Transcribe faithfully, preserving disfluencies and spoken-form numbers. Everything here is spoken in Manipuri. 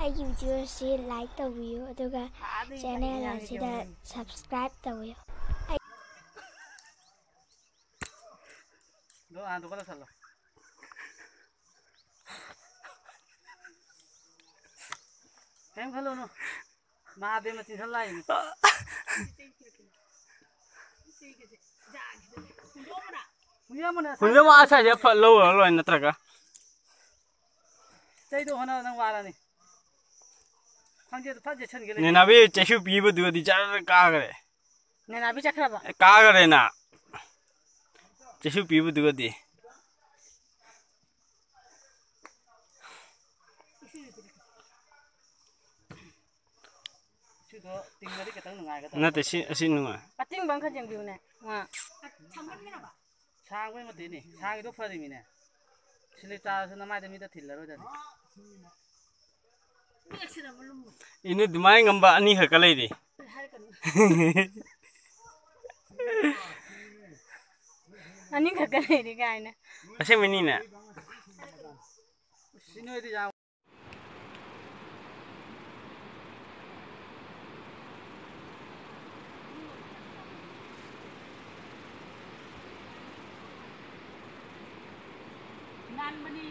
ꯑꯩꯒꯤ video ꯁꯤ like ꯇꯧꯕꯤꯌꯨ, ꯑꯗꯨꯒ channel ꯑꯁꯤꯗ subscribe ꯇꯧꯕꯤꯌꯨ꯫ ꯑꯗꯣ ꯑꯥꯗ ꯀꯠꯂ ꯆꯠꯂꯣ꯫ ꯀꯩꯝ ꯈꯜꯂꯨꯅꯨ꯫ ꯃꯍꯥꯗꯦꯕꯅ ꯆꯤꯟꯁꯤꯜ ꯂꯥꯛꯏꯅꯤ꯫ ꯍꯨꯟꯖꯝ ꯑꯁ꯭ꯋꯥꯏꯗ ꯐꯠ ꯂꯧꯔ ꯂꯣꯏꯔꯦ ꯅꯠꯇ꯭ꯔꯒ? ꯆꯩꯗꯣ ꯍꯣꯠꯅꯕ ꯅꯪ ꯋꯥꯔꯅꯤ꯫ ꯈꯪꯗꯦꯗ, ꯐꯠ ꯌꯦꯠꯁꯟꯒꯦ ꯂꯩ꯫ ꯅꯦꯅꯥꯕꯤ ꯆꯩꯁꯨ ꯄꯤꯕꯗꯨꯒꯗꯤ ꯖꯔ ꯀꯥꯈ꯭ꯔꯦ꯫ ꯅꯦꯅꯥꯕꯤ ꯆꯠꯈ꯭ꯔꯕ? ꯑꯦ, ꯀꯥꯈ꯭ꯔꯦꯅ꯫ ꯆꯩꯁꯨ ꯄꯤꯕꯗꯨꯒꯗꯤ꯫ ꯁꯤꯗꯣ ꯇꯤꯡꯉꯗꯤ ꯈꯤꯇꯪ ꯅꯨꯡꯉꯥꯏꯒꯗꯕ꯫ ꯅꯠꯇꯦ, ꯁꯤ, ꯑꯁꯤ ꯅꯨꯡꯉꯥꯏ꯫ ꯑꯇꯤꯡꯕ ꯑꯃꯈꯛ ꯌꯦꯡꯕꯤꯌꯨꯅꯦ꯫ ꯉꯥ꯫ ꯁꯥꯡꯕꯩ ꯃꯇꯦꯛꯅꯤ꯫ ꯁꯥꯡꯉꯤꯗꯣ ꯐꯔꯤꯃꯤꯅꯦ꯫ ꯁꯤꯂꯤꯞ ꯆꯥꯔꯁꯨ ꯅꯃꯥꯏꯗ ꯃꯤꯗ ꯊꯤꯜꯂꯔꯣꯏꯗꯅꯤ꯫ ꯏꯅꯦ, ꯑꯗꯨꯃꯥꯏꯅ ꯉꯝꯕ ꯑꯅꯤꯈꯛꯀ ꯂꯩꯔꯤ꯫ ꯑꯅꯤꯈꯛꯀ ꯂꯩꯔꯤ ꯀꯥꯏꯅ꯫ ꯑꯁꯦꯡꯕꯩꯅꯤꯅꯦ꯫ ꯁꯤ ꯅꯣꯏꯗꯤ ꯌꯥꯝ ꯅꯥꯟꯕꯅꯤ꯫